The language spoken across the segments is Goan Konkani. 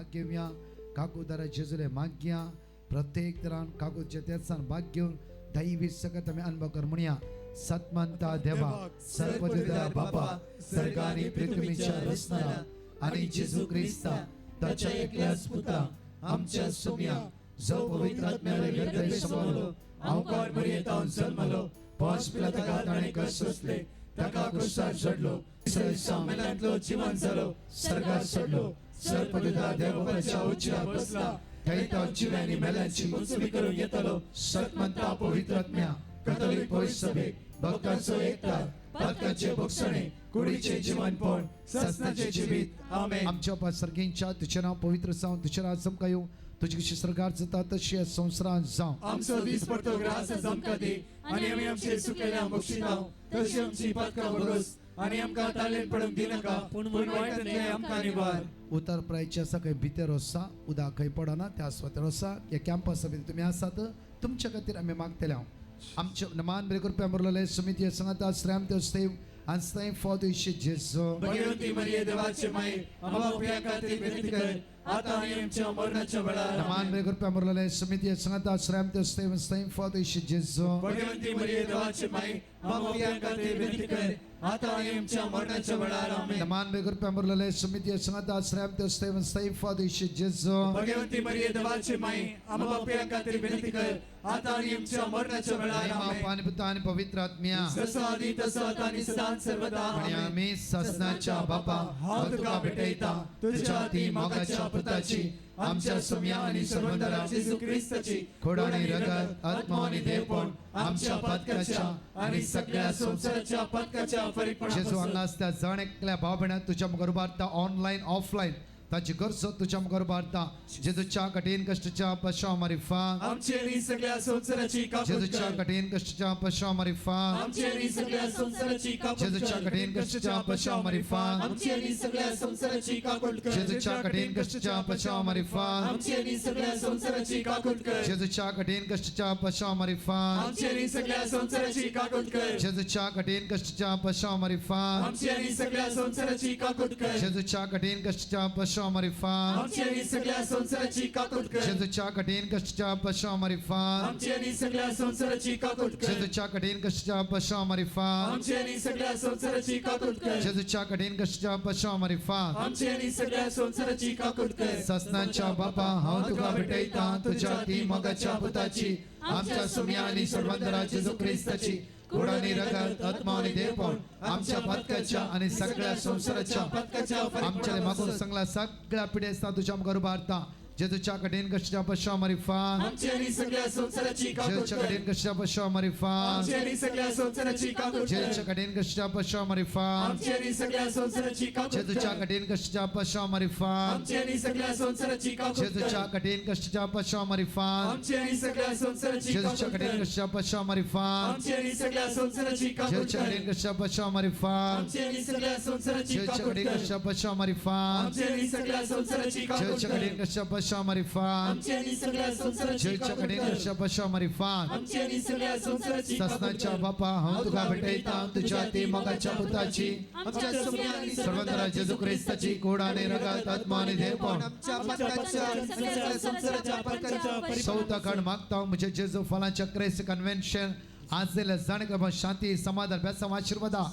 भाग घेवया, काकुदारा जेजूले मागया. प्रत्येक तरान काकूच्या तेसान भाग घेवन दैवी सकत आमी अनुभव कर म्हणया. सतमंता देवा, सर्वदिदा बापा, सर्गानी पृथ्वीच्या रचणारा आणि जेजू ख्रिस्ता ताच्या एकल्याच पुता आमच्या सुम्या, जो पवित्र आत्म्याले गर्भे समवलो, अवकार मरियेतावन जन्मलो, पांच पिला ताका ताणें कश्ट सोंसले, ताका क्रुसार चडलो, मेल्यांतलो जिवन जालो, सर्गार चडलो, सर्वदिदा देवबाच्या उच्चार बसला, थंय तो जिव्यांनी मेल्यांची मुंचवी करून येतलो. सतमंता पवित्र आत्म्या, कथोलिक पवित्र सभेक, भक्तांचो एकता, पातकांचे भोगसणे, कुडीचे जीवनपण, ससनाचे जिवीत. आमेन. आमच्या बापा सर्गींच्या, तुझें नांव पवित्र जावं, तुझें राज आमकां येवं, तुजी कशी सरकार जाता तशी ह्या संवसारांत जावं. आमचो दीस पडतो ग्रास आमकां दी आनी आमी आमचे सुकेल्या बक्षिताव तशी आमची पातकां भोगस आनी आमकां तालेन पडूंक दिनाका, पूण वायटांतलें आमकां निवार. उतर प्रायचे आसा खंय भितर आसा, उदक खंय पडना त्या सुवातेर आसा. ह्या कॅम्पसा भितर तुमी आसात, तुमच्या खातीर आमी मागतले. हांव आमचे मान बरे कृपया मुरलेले समिती सांगता श्रेम देव आनी थंय फॉद जेजू. भगवती मरिये देवाचे माई, आम्हा पाप्यां खातीर विनंती कर, आता आनी आमच्या मरणाच्या वेळार. मान बरे कृपया मुरलेले समिती सांगता श्रेम देव थंय फॉद जेजू. भगवंती मरिये देवाचे माई, आम्हा पाप्यां खातीर विनंती कर, आता आनी आमच्या मरणाच्या वेळार. आमेन. मान बरे कृपया मुरलेले समिती सांगता श्रेम देव थंय फॉद जेजू. भगवंती मरिये देवाचे माई, आम्हा पाप्यां खातीर विनंती कर, आता आनी आमच्या मरणाच्या वेळार. आमेन. पाणी पुता आणि पवित्र आत्म्या. जसं आधी तसं आता आणि सदा सर्वदा. आणि आमेन. आम्ही ससनाच्या बापा, हांव तुका भेटयता तुझ्या ती मोगाच्या पुताची, आमच्या सुम्या आणि सर्वंदरा जेजू ख्रिस्ताची खोड आणि रगत, आत्मा आणि देवपण आमच्या पातकाच्या आणि सगळ्या संसाराच्या पातकाच्या जेजू फरीकपणापासून हांगा आसता जण एकल्या भाव भयणां तुज्या मुखार उबारता, ऑनलायन ऑफलायन ताची गरज तुज्या मुखार उबारता. जेजूच्या कठीण कश्टच्या पशा मारिफा आमची आणि सगळ्या संसाराची काकूट जेजूच्या कर. कठीण कश्टच्या पशा मारिफा आमची आणि सगळ्या संसाराची काकूट जेजूच्या कर. कठीण कश्टच्या पशा मारिफा आमची आणि सगळ्या संसाराची काकूट कर. जेजूच्या कठीण कश्टच्या पशा मारिफा आमची आणि सगळ्या संसाराची काकूट कर. जेजूच्या कठीण कश्टच्या पशा मारिफा आमची आणि सगळ्या संसाराची काकूट कर. जेजूच्या कठीण कश्टच्या पशा मारिफा आमची आणि सगळ्या संसाराची काकूट कर. जेजूच्या कठीण कश्टच्या पशा मारिफा आमची आणि सगळ्या संसाराची काकूट कर. जेजूच्या कठीण कश्टच्या पशा मारिफा आमची आणि सगळ्या संसाराची काकूट कर. जेजूच्या कठीण कश्टच्या पशा मारिफा आमची आणि सगळ्या संसाराची काकूट कर. जेजूच्या कठीण कश्टच्या पशा मारिफा आमची आणि सगळ्या संसाराची काकूट कर. ससनाच्या बापा, हांव तुका भेटयता तुझ्या ती मोगाच्या पुताची, आमच्या सुम्या आणि सर्वंदरा जेजू ख्रिस्ताची कोड आणि रगत, आत्मा आणि देवपण आमच्या पातकाच्या आणि सगळ्या संसाराच्या पातकाच्या आमच्या मागून सांगला सगळ्या पिढ्या तुझ्या मुखार उबारता. जेजूच्या कठीण कश्टच्या पशा मारिफा आमची आणि सगळ्या संसाराची काकूट जेजूच्या कर. कठीण कश्टच्या पशा मारिफा आमची आणि सगळ्या संसाराची काकूट कर. जेजूच्या कठीण कश्टच्या पशा मारिफा आमची आणि सगळ्या संसाराची काकूट जेजूच्या कर. कठीण कश्टच्या पशा मारिफा आमची आणि सगळ्या संसाराची काकूट कर. जेजूच्या कठीण कश्टच्या पशा मारिफा आमची आणि सगळ्या संसाराची जेजूच्या काकूट कठीण कर. कश्टच्या पशा मारिफा आमची आणि सगळ्या संसाराची काकूट जेजूच्या कर. कठीण कश्टच्या पशा मारिफा आमची आणि सगळ्या संसाराची जेजूच्या काकूट कठीण कर. कश्टच्या पशा मारिफा आमची आणि सगळ्या संसाराची काकूट जेजूच्या कर. कठीण कश्टच्या पशा मारिफा आमची आणि सगळ्या संसाराची जेजूच्या काकूट कठीण कर. कश्टच्या पशा मारिफा आमची आणि सगळ्या संसाराची काकूट ससनाच्या कर. बापा, हांव तुका भेटयता तुझ्या ती मोगाच्या पुताची, आमच्या सुम्या आणि सर्वंतरा जेजू ख्रिस्ताची कोड आणि रगत, आत्मा आणि देवपण आमच्या पातकाच्या आणि सगळ्या संसाराच्या पातकाच्या चौथा खंड मागता म्हणजे जेजू फलांच्या क्रेस कन्व्हेन्शन आज दिल्या जाण शांती, समाधान, बेसांव, आशीर्वादा.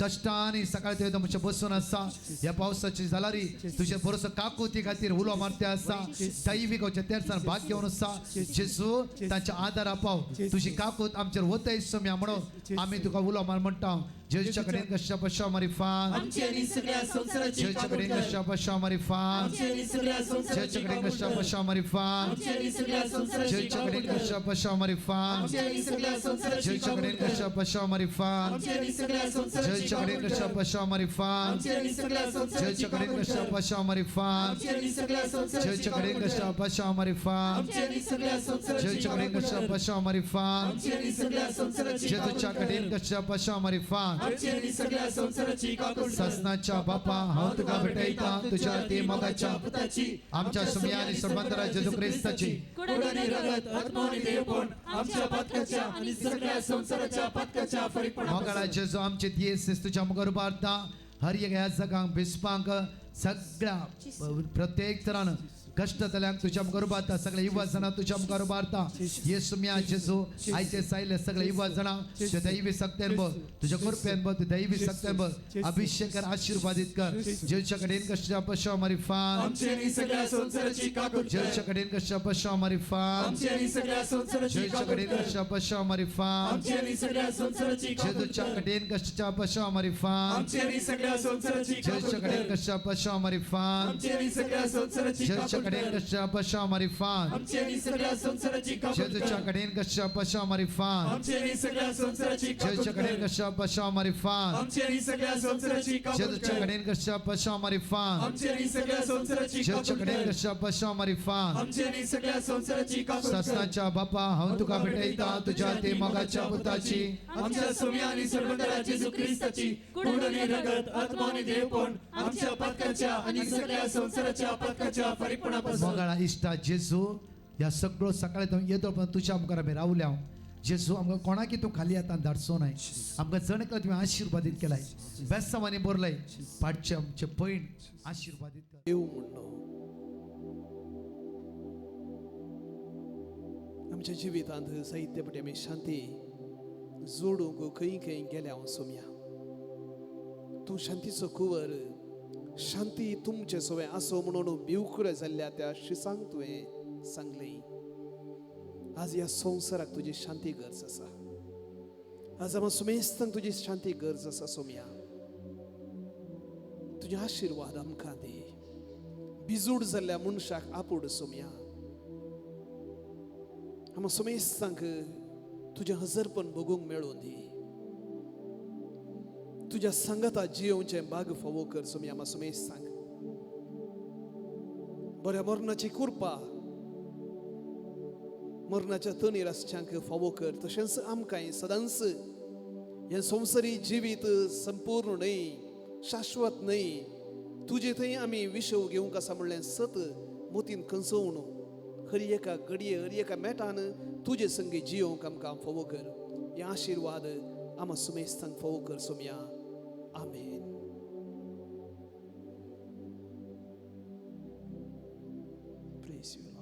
कष्टाने सकाळी ते म्हजे बसून आसा, ह्या पावसाची जालारी तुझे बरोसो काकुती खातीर उलो मारते आसा. दैवीक तेरसान भाग घेवन आसा. जेजू, तांच्या आदारा पाव, तुजी काकूत आमचेर वतय सम्या म्हणून आमी तुका उलो मार म्हणटा. जेजूच्या कडेन कशा पशा मारिफा आमची आणि सगळ्या संसाराची जेजूच्या काकूट कडेन कर. कशा पशा मारिफा आमची आणि सगळ्या संसाराची जेजूच्या कडेन काकूट कशा कर. पशा मारिफा आमची आणि सगळ्या संसाराची जेजूच्या काकूट कडेन कर. कशा पशा मारिफा आमची आणि सगळ्या संसाराची जेजूच्या काकूट कडेन कर. कशा पशा मारिफा आमची आणि सगळ्या संसाराची जेजूच्या कडेन काकूट कशा कर. पशा मारिफा आमची आणि सगळ्या संसाराची जेजूच्या कडेन काकूट कशा कर. पशा मारिफा आमची आणि सगळ्या संसाराची जेजूच्या कडेन काकूट कशा कर. पशा मारिफा आमची आणि सगळ्या संसाराची जेजूच्या कडेन काकूट कशा कर. पशा मारिफा आमची आणि सगळ्या संसाराची जेजूच्या काकूट कर. कडेन कशा पशा मारिफा आमची आणि सगळ्या संसाराची काकूट कर. ससनाच्या बापा, हांव तुका भेटयता तुझ्या ती मोगाच्या पुताची, आमच्या सुम्या आणि सर्वांतरा जेजू ख्रिस्ताची कोड आणि रगत, आत्मा आणि देवपण आमच्या पातकाच्या आणि सगळ्या संसाराच्या पातकाच्या फरीकपणापासून मोगाळा जेजू, आमचे दियेस तुझ्या मुखार उबारता. हर एक ह्या जगांक बिस्पांक सगळ्या प्रत्येक तरान कश्टतल्यांक तुज्या मुखार उबारता सगळे युवा जाणां तुज्या मुखार उबारता येसू म्या जेजू आयचे सायले सगळे युवा जाणां तुझ्या दैवी सक्त्यान बघ तुझ्या कृपेन बघ तुझ्या दैवी सक्त्यान बघ अभिषेक कर आशीर्वादित कर जेच्या कडेन कश्टा पशा मारिफान आमची आणि सगळ्या संसाराची काकूत कर. जेच्या कडेन कश्टा पशा मारिफान आमची आणि सगळ्या संसाराची जेच्या काकूत कडेन कर. कश्टा पशा मारिफान आमची आणि सगळ्या संसाराची काकूत जेजूच्या कर. कडेन कश्टा पशा मारिफान आमची आणि सगळ्या संसाराची काकूत जेजूच्या कडेन कर. कश्टा पशा मारिफान आमची आणि सगळ्या संसाराची जेजूच्या काकूत कडेन कर. कश्टा पशा मारिफान आमची आणि सगळ्या संसाराची काकूत जेजूच्या कर. कडेन कश्टा पशा मारिफान आमची आणि सगळ्या संसाराची काकूत जेजूच्या कडेन कर. कश्टा पशा मारिफान आमची आणि सगळ्या संसाराची काकूत जेजूच्या कर. कडेन कश्टा पशा मारिफान आमची आणि सगळ्या संसाराची जेजूच्या काकूत कडेन कर. कश्टा पशा मारिफान आमची आणि सगळ्या संसाराची काकूत कर. सस्नाच्या बापा हांव तुका भेटयता तुझ्या ते मोगाच्या पुताची आमच्या सुम्या आणि सर्वंतरा जेजू ख्रिस्ताची कूड आणि रगत आत्मा आणि देवपण आमच्या पातकाच्या आणि सगळ्या संसाराच्या पातकाच्या फारीकपणापासून मोगाळा इश्टा जेजू ह्या सगळो सकाळी तूं येतो पण तुझ्या मुखार आमी रावल्या जेजू आमकां कोणाकी तूं खाली आतां धाडचो नाय आमकां जण एकलो तुवें आशिर्वादीत केलाय बेसांवांनी भरलय पाटचे आमचे पयण आशिर्वादीत कर. देव म्हणलो आमच्या जिवितांत साहित्य पटी आमी शांती जोडूंक खंय खंय गेल्या हांव सोम्या. तूं शांतीचो कुंवर, शांती तुमचे सवें आसो म्हणून भिवकुरे जाल्ल्या त्या शिसांक तुवें सांगलें. आज ह्या संवसाराक तुजी शांती गरज आसा. आज आमकां सुमेस्तांक तुजी शांती गरज आसा सोम्या. तुजे आशिर्वाद आमकां दी. बिजूड जाल्ल्या मनशाक आपूड सोम्या. आमकां सुमेस्तांक तुजें हजरपण भोगूंक मेळूं दी. तुज्या सांगाता जियोवचें बाग फावो कर सोम्या आमकां सुमेस्तांक. बऱ्या मरणाची कृपा मरणाच्या तणीर आसच्यांक फावो कर. तशेंच आमकांय सदांच हें संवसारी जिवीत संपूर्ण न्हय, शाश्वत न्हय, तुजे थंय आमी विशव घेवंक आसा म्हणलें सत मोतीन खंचोवन हर एका घडये हर एका मेटान तुजे संगी जियोवंक आमकां फावो कर. हे आशिर्वाद आमा सुमेस्तांक फावो कर सोम्या. आमेन. Praise you, Lord.